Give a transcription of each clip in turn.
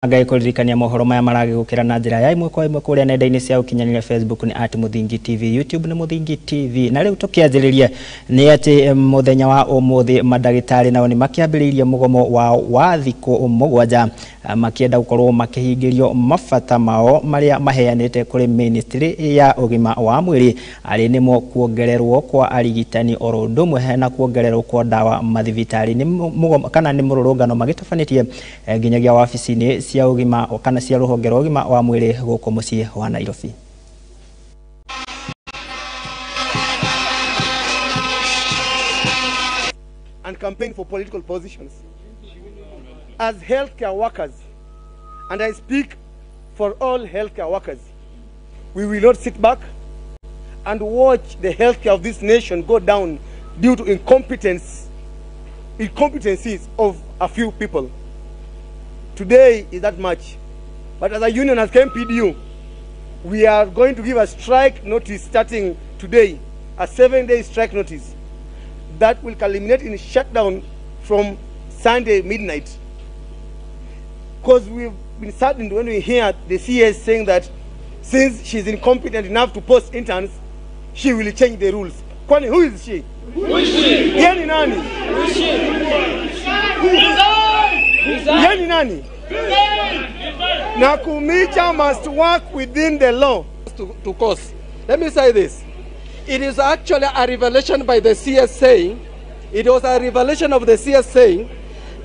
Ngagĩkũririkania mohoro maya maragĩgũkĩra na njĩra ya ĩmwe kwa ĩmwe kũrĩa nenda-inĩ cia ũkinyanĩria Facebook nĩ at Mũthingi TV, YouTube nĩ Mũthingi TV. Na rĩu tũkĩanjĩrĩria nĩ atĩ mũthenya wa ũmũthĩ mandagĩtarĩ nao nĩ makĩambĩrĩirie mũgomo wao wa thikũ 7 makĩenda gũkorwo makĩhingĩrio mabata mao marĩa maheanĩte kũrĩ ministry ya ũgima wa mwĩrĩ arĩ nĩmo kuongererwo kwa arigitani oro ũndũ ũmwe na kuongererwo kwa ndawa mathibitarĩ. Nĩ mũgomo kana nĩ mũrũrũngano magĩtabanĩtie nginyagia wabici-inĩ cia ũgima kana cia rũhonge rwa ũgima wa mwĩrĩ gũkũ mũciĩ wa Nairobi. And campaign for political positions. As healthcare workers, and I speak for all healthcare workers, we will not sit back and watch the healthcare of this nation go down due to incompetencies of a few people. Today is that much. But as a union, as KMPDU, we are going to give a strike notice starting today, a 7-day strike notice that will culminate in shutdown from Sunday midnight. Because we've been saddened when we hear the CS saying that since she's incompetent enough to post interns, she will change the rules. Kwani, who is she? Who is she? Yeni nani? Who is she? Yeni nani? Nakhumicha must work within the law. To cause. Let me say this. It is actually a revelation by the CS saying, it was a revelation of the CS saying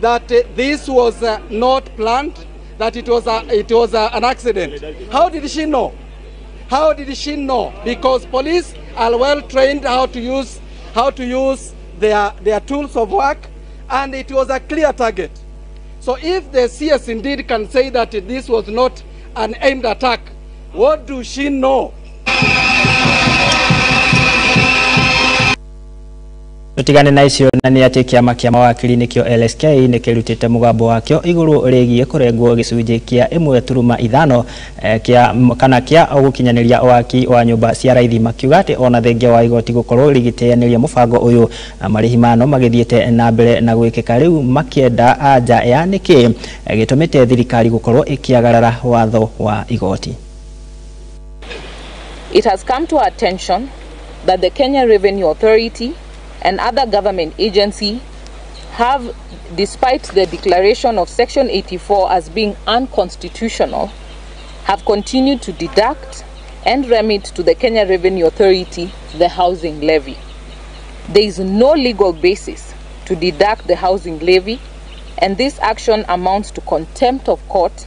that this was not planned, that it was an accident. How did she know? How did she know? Because police are well trained how to use their tools of work, and it was a clear target. So if the CS indeed can say that this was not an aimed attack, what do she know? Tutigane na icio na nĩ atĩ kĩama kĩa mawakiri nĩkĩo LSK nĩkĩrutĩte mũgambo wakĩo igũrũ rĩgiĩ kũrengwo gĩcunjĩ kĩa 1.5 kĩa kana kĩa gũkinyanĩria waki wa nyũmba cia raithi, makiuga atĩ ona thengia wa igoti gũkorwo rĩgĩteanĩria mũbango ũyũ marĩhi mano magĩthiĩte na mbere na gwĩkĩka rĩu makĩenda anja ya nĩkĩ gĩtũmĩte thirikari gũkorwo ĩkĩagarara watho wa igoti. It has come to our attention that the Kenya Revenue Authority and other government agency have, despite the declaration of Section 84 as being unconstitutional, have continued to deduct and remit to the Kenya Revenue Authority the housing levy. There is no legal basis to deduct the housing levy, and this action amounts to contempt of court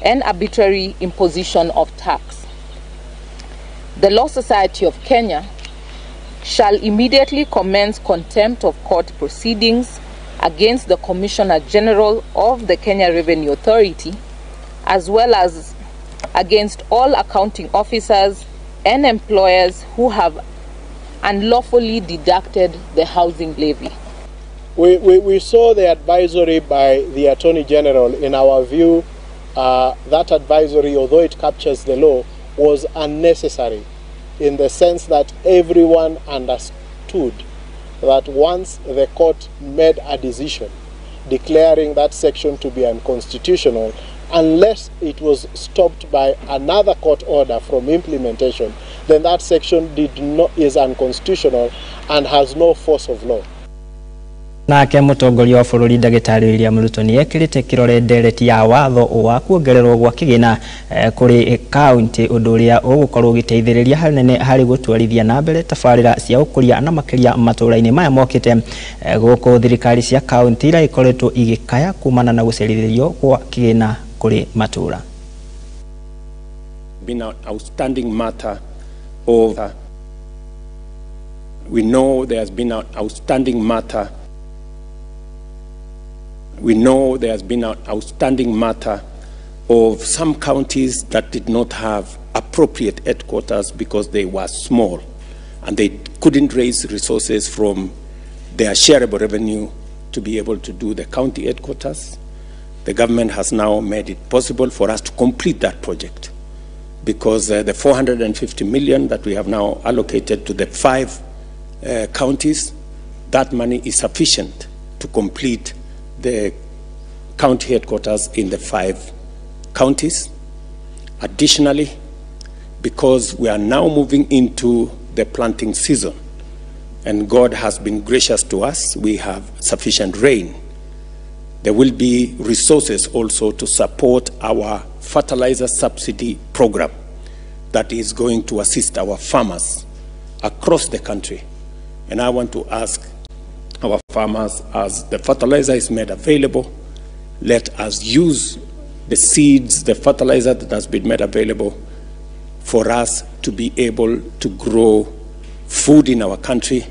and arbitrary imposition of tax. The Law Society of Kenya shall immediately commence contempt of court proceedings against the Commissioner General of the Kenya Revenue Authority, as well as against all accounting officers and employers who have unlawfully deducted the housing levy. We saw the advisory by the Attorney General. In our view, that advisory, although it captures the law, was unnecessary, in the sense that everyone understood that once the court made a decision declaring that section to be unconstitutional, unless it was stopped by another court order from implementation, then that section is unconstitutional and has no force of law. Nake mũtongoria wa bũrũri ndagĩtarĩ William Ruto nĩ ekĩrĩte kĩrore ndereti ya watho wa kuongererwo gwa kĩgĩna kũrĩ kaunti, ũndũ ũrĩa ũgũkorwo ũgĩteithĩrĩria hanene harĩ gũtwarithia na mbere tabarĩra cia ũkũria na makĩria matũũra-inĩ maya mokĩte. Gũkũ thirikari cia kaunti iria ikoretwo igĩkaya kumana na gũcerithĩrio gwa kĩgĩna kũrĩ matũũra. Been an outstanding matter of we know there has been an outstanding matter. We know there has been an outstanding matter of some counties that did not have appropriate headquarters because they were small and they couldn't raise resources from their shareable revenue to be able to do the county headquarters. The government has now made it possible for us to complete that project because the 450 million that we have now allocated to the 5 counties, that money is sufficient to complete the county headquarters in the 5 counties. Additionally, because we are now moving into the planting season, and God has been gracious to us, we have sufficient rain. There will be resources also to support our fertilizer subsidy program that is going to assist our farmers across the country. And I want to ask our farmers, as the fertilizer is made available, let us use the seeds, the fertilizer that has been made available for us to be able to grow food in our country,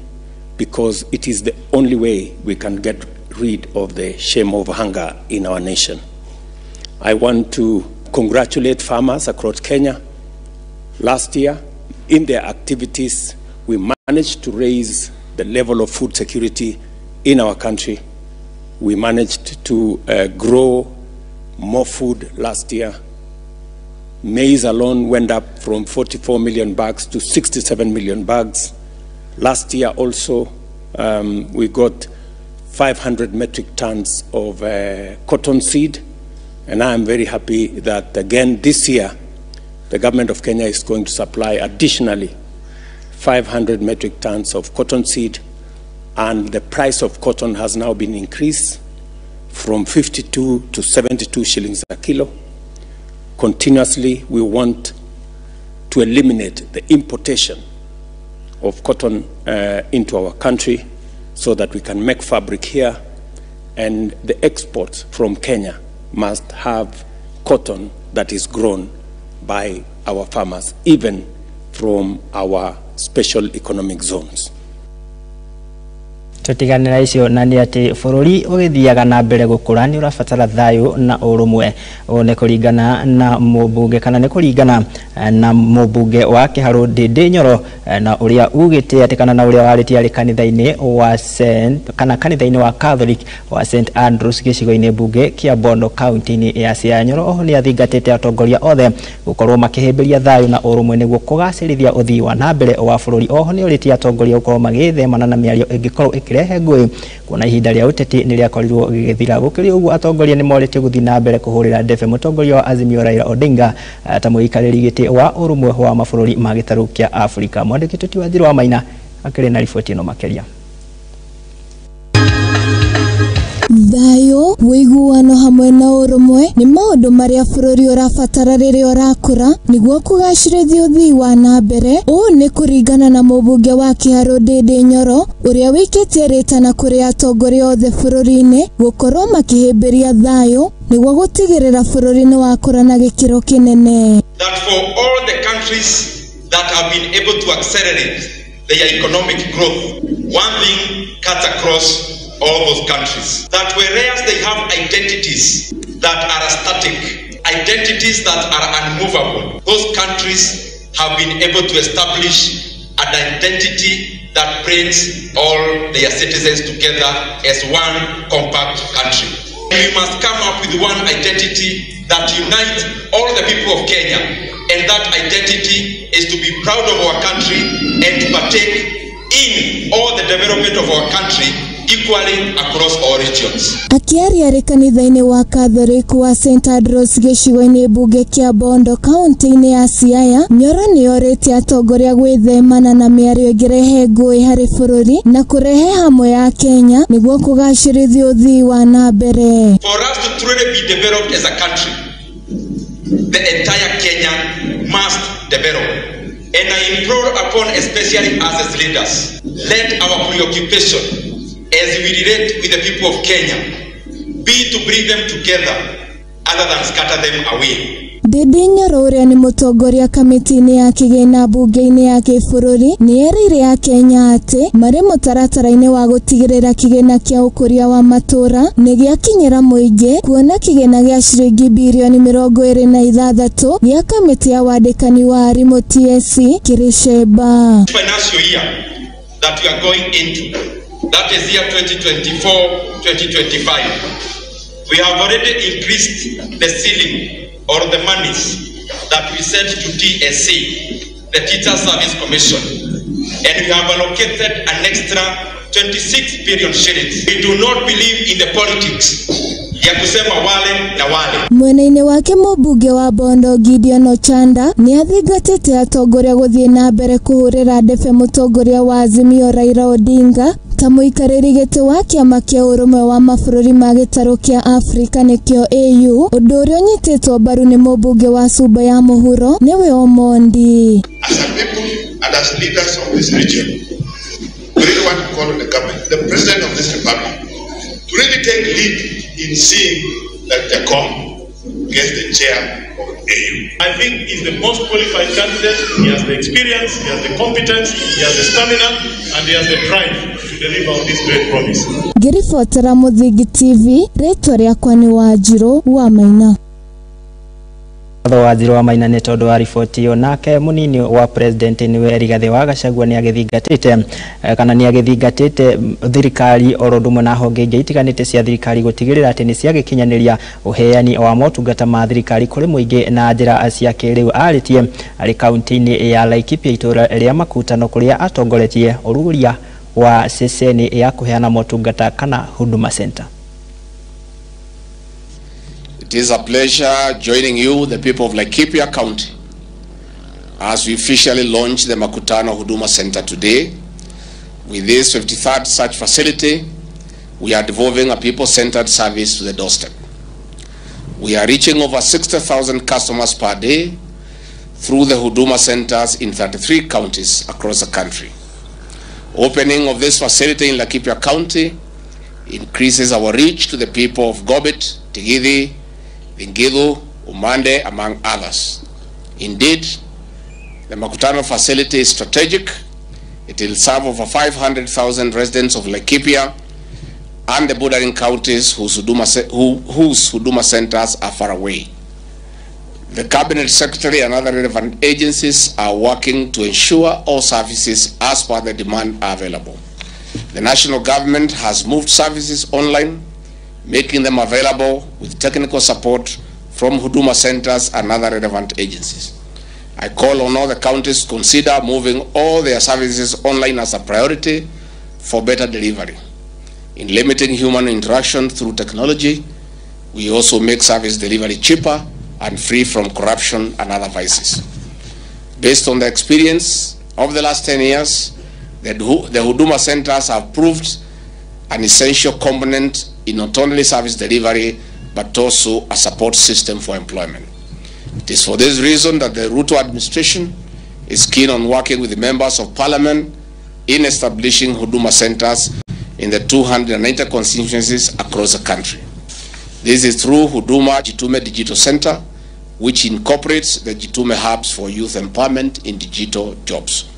because it is the only way we can get rid of the shame of hunger in our nation. I want to congratulate farmers across Kenya. Last year, in their activities, we managed to raise the level of food security in our country. We managed to grow more food last year. Maize alone went up from 44 million bags to 67 million bags. Last year also, we got 500 metric tons of cotton seed. And I am very happy that again this year, the government of Kenya is going to supply additionally 500 metric tons of cotton seed, and the price of cotton has now been increased from 52 to 72 shillings a kilo. Continuously, we want to eliminate the importation of cotton into our country so that we can make fabric here, and the exports from Kenya must have cotton that is grown by our farmers, even from our special economic zones. Tutiganira icio na ni ati bururi ugithiaga na mbere gukura ni urabatara thayu na urumwe. Ũũ nĩ kũringana na mũmbunge kana nĩ kũringana na mũmbunge wa Kiharu Ndindi Nyoro, na ũrĩa ugĩte atĩ kana na ũrĩa warĩtie arĩ kanitha-inĩ wa Saint kana kanitha-inĩ wa Catholic wa St Andrews gĩcigo-inĩ mbunge kĩa Bondo kaunti-inĩ ya Siaya. Nyoro oho nĩ athingatĩte atongoria othe gũkorwo makĩhĩmbĩria thayũ na ũrũmwe nĩguo kũgacĩrithia ũthii wa na mbere wa bũrũri. Oho nĩ ũrĩtie atongoria gũkorwo magĩthemana na mĩario ĩngĩkorwo ĩkĩrehe ngũĩ, kuona ihinda rĩa ũteti nĩ rĩakorirwo gĩgĩthira. Gũkĩrĩ ũguo atongoria nĩ morĩtio gũthiĩ na mbere kũhũrĩra ndebe mũtongoria wa Azimio Raila Odinga ta mũikarĩri gĩtĩ wa ũrũmwe wa mabũrũri ma gĩtarũ kĩa Afrika. Mwandĩki Tũti Wanjiru wa Maina akĩrĩ na riboti ĩno makĩria. Thayũ, ũiguano hamwe na ũrũmwe nĩ maũndũ marĩa bũrũri ũrabatara rĩrĩa ũrakũra nĩguo kũgacĩrithia ũthii wa na mbere. Ũũ nĩ kũringana na mũmbunge wa Kiharu Ndindi Nyoro ũrĩa wĩkĩtie rĩtana kũrĩ atongoria othe bũrũri-inĩ gũkorwo makĩhĩmbĩria thayũ nĩguo gũtigĩrĩra bũrũri nĩ wakũra na gĩkĩro kĩnene. That for all the countries that have been able to accelerate their economic growth, one thing cuts across all those countries, that whereas they have identities that are static, identities that are unmovable, those countries have been able to establish an identity that brings all their citizens together as one compact country. We must come up with one identity that unites all the people of Kenya, and that identity is to be proud of our country and to partake in all the development of our country equally across all regions. Akiaria arĩ kanitha-inĩ wa Catholic wa St Andrews gĩcigo-inĩ mbunge kĩa Bondo kaunti-inĩ ya Siaya, Nyoro nĩ orĩtie atongoria gwĩthemana na mĩario ĩngĩrehe ngũĩ harĩ bũrũri na kũrehe hamwe ya Kenya nĩguo kũgacĩrithia ũthii wa na mbere. For us to truly be developed as a country, the entire Kenya must develop. And I implore upon especially us as leaders, let our preoccupation as we relate with the people of Kenya be to bring them together other than scatter them away. Ndindi Nyoro ũrĩa nĩ mũtongoria kamĩtĩ-inĩ ya kĩgĩna mbunge-inĩ ya kĩbũrũri nĩ erĩire Akenya atĩ marĩ mũtaratara-inĩ wa gũtigĩrĩra kĩgĩna kĩa ũkũria wa matũũra nĩ gĩakinyĩra mũingĩ, kuona kĩgĩna gĩa ciringi birioni 26 gĩa kamĩtĩ ya wandĩkani wa arimũ TSC kĩrĩ cemba. Financial year that we are going into, that is year 2024-2025, we have already increased the ceiling or the monies that we sent to TSC, the Teacher Service Commission, and we have allocated an extra 26 billion shillings. We do not believe in the politics ya kusema wale na wale. Mwena-inĩ wake mũmbunge wa Bondo Gideon Ochanda nĩ athingatĩte atongoria gũthiĩ na mbere kũhũrĩra ndebe mũtongoria wa Azimio Raila Odinga ta mũikarĩri gĩtĩ wa kĩama kĩa ũrũmwe wa mabũrũri ma gĩtarũ kĩa Afrika nĩkĩo AU, ũndũ ũrĩa ũnyitĩtwo mbaru nĩ mũmbunge wa Suba ya Mũhuro nĩwe Omondi. As a people and as leaders of this region, we really want to call on the government, the president of this republic, to really take lead in seeing that Jakom gets the chair of AU. I think he's the most qualified candidate. He has the experience, he has the competence, he has the stamina, and he has the drive to deliver on this great promise. Ngĩribotera Mũthingi TV, rĩtwa rĩakwa nĩ Wanjirũ wa Maina. Wanjirũ wa Maina nĩ tondũ wa riboti ĩyo. Nake mũnini wa president nĩwe Rigathĩ wa Gachagua nĩ agĩthingatĩte kana nĩ agĩthingatĩte thirikari oro ũndũ ũmwe na honge ingĩ itiganĩte cia thirikari gũtigĩrĩra atĩ nĩ ciagĩkinyanĩria ũheani wa motungata ma thirikari kũrĩ mũingĩ na njĩra cia kĩrĩu. Arĩtie arĩ kaunti-inĩ ya Laikipia itũũra rĩa Makutano kũrĩa atongoretie ũrugũria wa ceceni ya kũheana motungata kana Huduma Center. It is a pleasure joining you, the people of Laikipia County, as we officially launch the Makutano Huduma Center today. With this 53rd such facility, we are devolving a people-centered service to the doorstep. We are reaching over 60,000 customers per day through the Huduma Centers in 33 counties across the country. Opening of this facility in Laikipia County increases our reach to the people of Gobit, Tigithi, Thingilu, Umande, among others. Indeed, the Makutano facility is strategic. It will serve over 500,000 residents of Laikipia and the bordering counties whose Huduma centers are far away. The Cabinet Secretary and other relevant agencies are working to ensure all services as per the demand are available. The national government has moved services online, making them available with technical support from Huduma centers and other relevant agencies. I call on all the counties to consider moving all their services online as a priority for better delivery. In limiting human interaction through technology, we also make service delivery cheaper and free from corruption and other vices. Based on the experience of the last 10 years, the Huduma centers have proved an essential component in not only service delivery, but also a support system for employment. It is for this reason that the Ruto administration is keen on working with the members of parliament in establishing Huduma centers in the 290 constituencies across the country. This is through Huduma Jitume Digital Center, which incorporates the Jitume hubs for youth empowerment in digital jobs.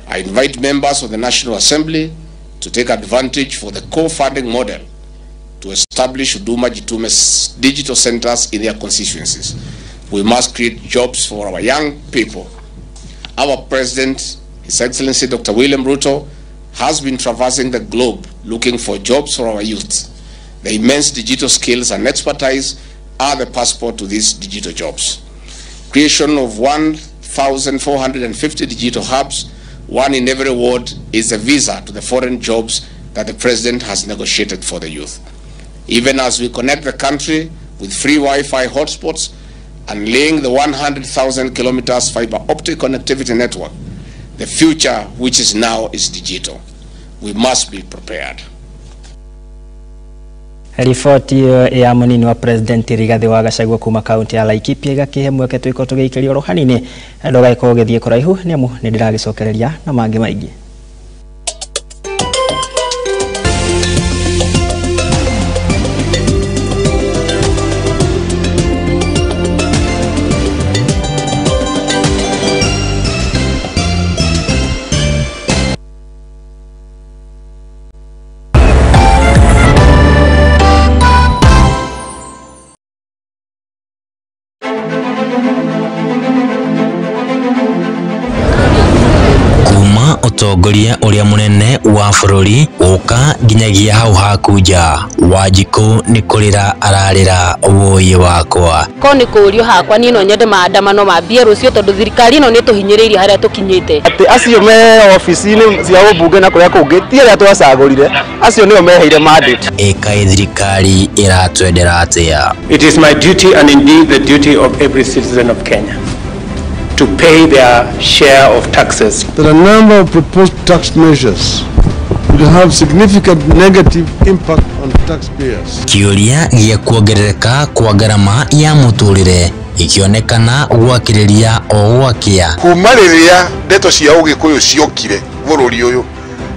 I invite members of the National Assembly to take advantage for the co-funding model to establish Huduma Jitume digital centers in their constituencies. We must create jobs for our young people. Our president, His Excellency Dr. William Ruto, has been traversing the globe looking for jobs for our youth. The immense digital skills and expertise are the passport to these digital jobs. Creation of 1,450 digital hubs, one in every ward, is a visa to the foreign jobs that the president has negotiated for the youth. Even as we connect the country with free Wi-Fi hotspots and laying the 100,000 kilometers fiber optic connectivity network, the future, which is now, is digital. We must be prepared. Riboti ya munini wa president Rigathi wa Gachagua kuma kaunti ya Laikipia igakihe mweke twiko tugĩikĩrio oro hanini ndũgagĩkorwo ũgĩthiĩ kũraihu nĩamu nĩ ndĩragĩcokereria na mangĩ maingĩ. Utongoria uria munene wa bururi Gũka nginyagia hau haku nja Wanjikũ nĩ kũrĩra ararĩra wũi wakwa. Ko nĩ kũũrio hakwa niĩ no nyende maandamano mambie rũciũ tondũ thirikari ĩno nĩ tũhinyĩrĩirie harĩa tũkinyĩte. Atĩ acio me ofici-inĩ cia ũmbunge na kũrĩa kũngĩ ti arĩa twacagũrire, acio nĩo meheire mandate. Ĩkaĩ thirikari ĩratwendera atĩa? It is my duty and indeed the duty of every citizen of Kenya to pay their share of taxes. There are a number of proposed tax measures will have significant negative impact on taxpayers. Kĩũria gĩa kuongerereka kwa ngarama ya mũtũrĩre ikionekana gwakĩrĩria o gwakĩa. Kuma rĩrĩa ndeto cia ũgĩkũyũ ciokire bũrũri ũyũ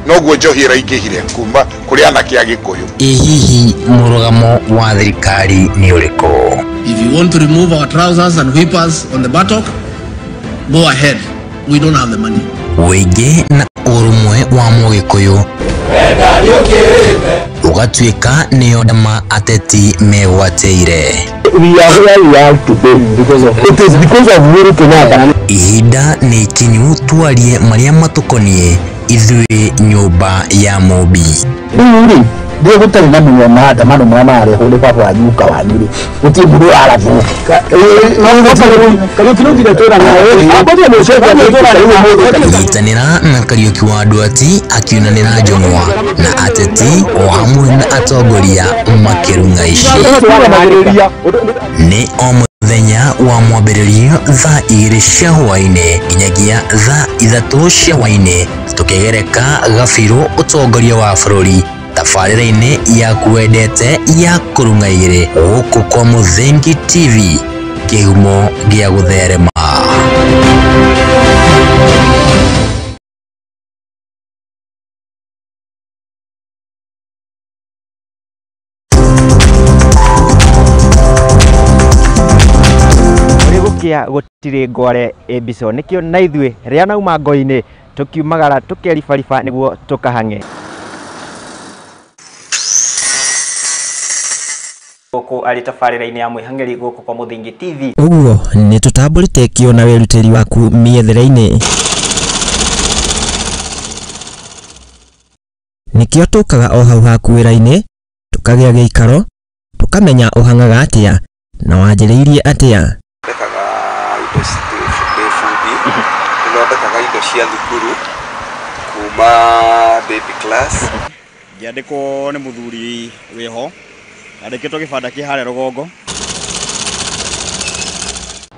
noguo njohi ĩraingĩhire kuma kũrĩ anake a Gĩkũyũ. Ĩ hihi mũrũgamo wa thirikari nĩ ũrĩkũ? If you want to remove our trousers and whippers on the buttock, go ahead. We don't have the money. Ũingĩ na ũrũmwe wa mũgĩkũyũ ũgatuĩka nĩyo ndama ateti megwatĩire. We are where we are today because of it is because of Uhuru Kenyatta. Ihinda nĩ ikinyu twarie marĩa matũkoniĩ ithuĩ nyũmba ya Mũmbi. Rĩu rĩ rĩrĩa gũtarĩ na mĩnyo maandamano marĩa mararehwo nĩ baba wanyu guka wanyu rĩ gũtirĩ mũndũ ũrarathwo. Nyitanĩra na Kariũki wa Nduati akiunanĩra njũng'wa na ateti o hamwe na atongoria makĩrung'a ici. Nĩ o mũthenya wa mwambĩrĩrio thaa 2 cia hwaĩ-inĩ nginyagia thaa 3 cia hwaĩ-inĩ tũkĩgereka gabirũ ũtongoria wa bũrũri tabarĩra-inĩ yaku wendete ya kũrung'a igĩrĩ gũkũ kwa Mũthingi TV kĩhumo gĩa gũtherema. Gũkĩa gũtirĩ ngware ĩmbico nĩkĩo na ithuĩ rĩa nauma ngo-inĩ tũkiumagara tũkeribariba nĩguo tũkahang'e. Gũkũ arĩ tabarĩra-inĩ ya mwĩhang'eri gũkũ kwa Mũthingi TV. Ũguo nĩ tũtambũrĩte kĩo na wĩrutĩri waku mĩethere-inĩ. Nĩkĩo tũkaga o hau haku wĩra-inĩ, tũkagĩa gĩikaro, tũkamenya ũhang'aga atĩa na wanjĩrĩirie atĩa. Thondekaga indo ndĩ bundi, nĩthondekaga indo cia thukuru kuma baby class. Ngĩandĩkwo nĩ mũthuri wĩho andĩkĩtwo gĩbanda kĩ harĩa rũgongo.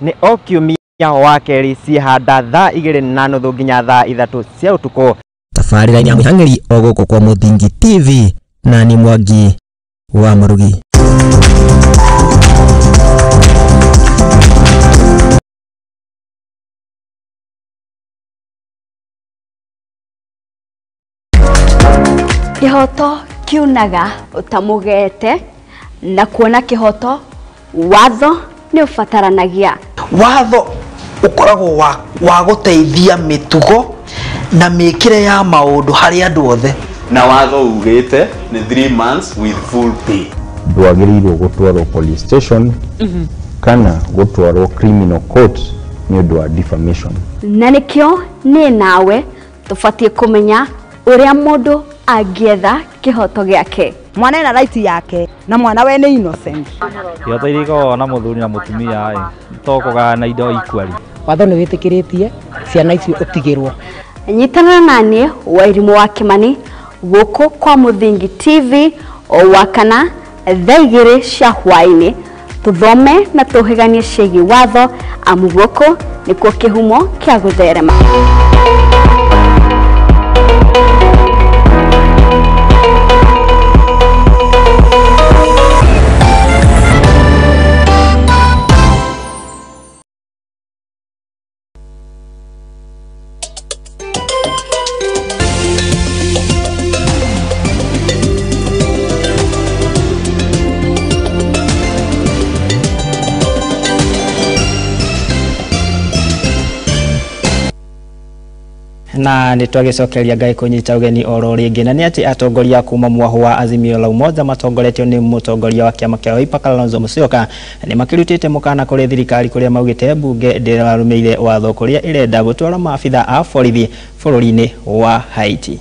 Nĩ o kiumia wa kerĩ ciĩhanda thaa 2:30 nginya thaa 3 cia ũtukũ. Tabarĩra ya mwĩhang'eri o gũkũ kwa Mũthingi TV na ni Mwangi wa Mũrugi. Kĩhoto kiunaga ũtamũgete na kuona kĩhoto watho nĩ ũbataranagia. Watho ũkoragwo wa gũteithia mĩtugo na mĩkĩre ya maũndũ harĩ andũ othe. Na watho ugĩte nĩ 3 months with full pay. Ndwagĩrĩirwo gũtwarwo police station kana gũtwarwo criminal court nĩ ũndũ wa defamation. Na nĩkĩo niĩ nawe tũbatiĩ kũmenya ũrĩa mũndũ angĩetha kĩhoto gĩake. Mwana ena right yake na mwana we nĩ innocent. Kĩhoto iria ikoragwo na mũthuri na mũtumia ĩ to kũgayana indo equally. Watho nĩ wĩtĩkĩrĩtie ciana icio ũtigĩrwo. Nyitanĩra na niĩ Wairimũ wa Kĩmani gũkũ kwa Mũthingi TV o wakana thaa 2 cia hwaĩ-inĩ tũthome na tũhĩganie ciĩgiĩ watho amu gũkũ nĩkuo kĩhumo kĩa gũtherema. Na nĩ twagĩcokeria Ngai kũnyita ũgeni oro rĩngĩ na nĩ atĩ atongoria kuma mwahu wa Azimio la Umoja matongoretio nĩ mũtongoria wa kĩama kĩa Wiper Kalonzo Musyoka nĩ makĩrutĩte mũkana kũrĩ thirikari kũrĩa maugĩte mbunge ndĩrarũmĩrĩire watho kũrĩa ĩrenda gũtwara maabitha a borithi bũrũri-inĩ wa Haiti.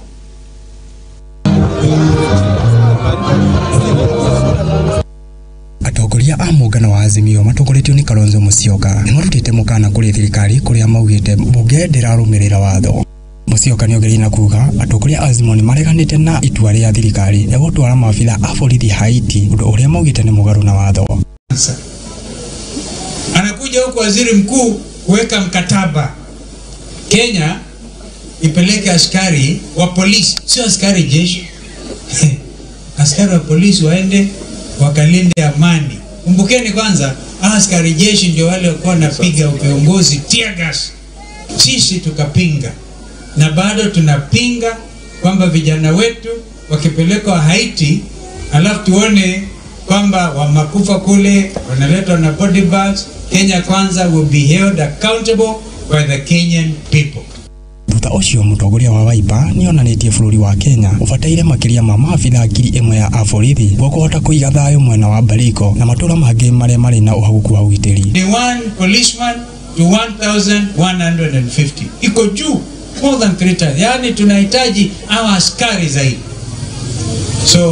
Atongoria a mũngano wa Azimio matongoretio nĩ Kalonzo Musyoka nĩmarutĩte mũkana kũrĩ thirikari kũrĩa maugĩte mbunge ndĩrarũmĩrĩra watho. Musyoka nĩongereire na kuga atongoria a Azimio nĩmareganĩte na itua rĩa thirikari rĩa gũtwara maabitha a borithi Haiti, ũndũ ũrĩa maugĩte nĩ mũgarũ na watho. Anakuja huku waziri mkuu kuweka mkataba Kenya ipeleke askari wa polisi, sio askari jeshi askari wa polisi waende wakalinde amani. Kumbukeni kwanza, askari jeshi ndio wale walikuwa wanapiga viongozi tear gas. Sisi tukapinga na bado tunapinga kwamba vijana wetu wakipelekwa Haiti, alafu tuone kwamba wamakufa kule, wanaletwa na body bags. Kenya Kwanza will be held accountable by the Kenyan people. Thutha ũcio mũtongoria wa Wiper nĩonanĩtie bũrũri wa Kenya ũbataire makĩria ma maabitha 1000 ya aborithi nĩguo kũhota kũiga thayũ mwena wa Baringo na matũra mangĩ marĩa marĩ na ũhaguku wa ũgitĩri. Ni 1 policeman to 1150, iko juu more than 3 times. Yani tunahitaji hawa askari zaidi. So